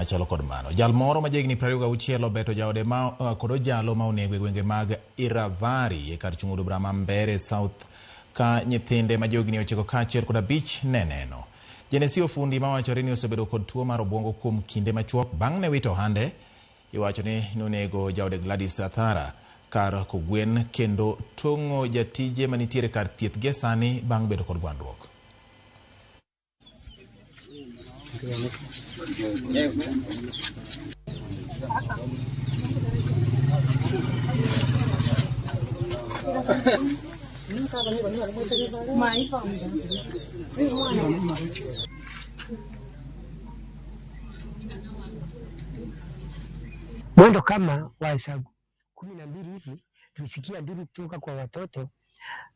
Machalo kod mano. Jal moro ma jahigni 26 obeto jaode ma kod ojalo ma onego e gwenge mag Iravari e kar chung' od bura ma Mbeere South ka nyithinde ma johigni 9 kaachiel kod 5 ne neno. Jenesi Ofundi mawachore ni osebedo kod tuo mar obwongo kuom kinde machuok bang' ne wito ohande iwacho ni nonego jaode Gladys Athara kar kogwen kendo tong'o jatije manitiere kar thieth gie sani bang' bedo kod gwandruok. Mwendo kama wa saa 12 hivi tulisikia nduru kutoka kwa watoto.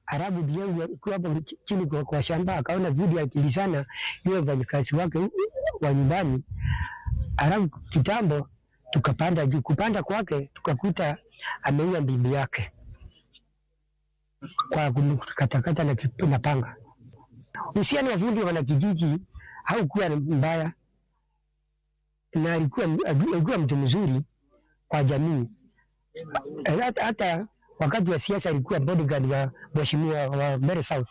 Arabu bibi yangu alikuwa hapo chini kwa shamba, akaona video akilizana yule mfanyikazi wake wa nyumbani. Arabu kitambo tukapanda juu, kupanda kwake tukakuta ameua bibi yake kwa kumkatakata na panga. Uhusiano wa fundi wana kijiji haukuwa mbaya, na alikuwa mtu mzuri kwa jamii. Hata wakati wa siasa alikuwa bodyguard wa mheshimiwa wa Mbeere South.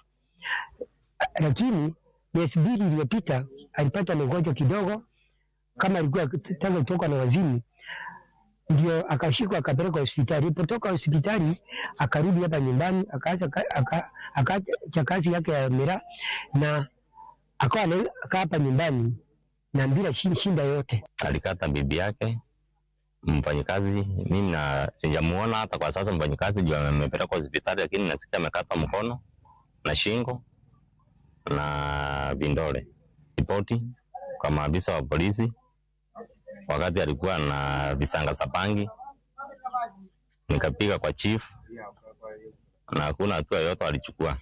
Lakini miezi 2 iliyopita alipata ugonjwa kidogo, kama alikuwa tangu kutoka na wazimu, ndio akashikwa akapelekwa hospitali. Alipotoka hospitali akarudi hapa nyumbani, akaacha kazi yake ya miraa na akawa anakaa hapa nyumbani na bila shinda yote. Alikata bibi yake mfanyikazi, mimi na sijamuona hata kwa sasa mfanyikazi juu amepelekwa hospitali, lakini nasikia amekata mkono na shingo na vindole. Ripoti kwa maafisa wa polisi wakati alikuwa na visanga sapangi, nikapiga kwa chief na hakuna hatua yoyote walichukua.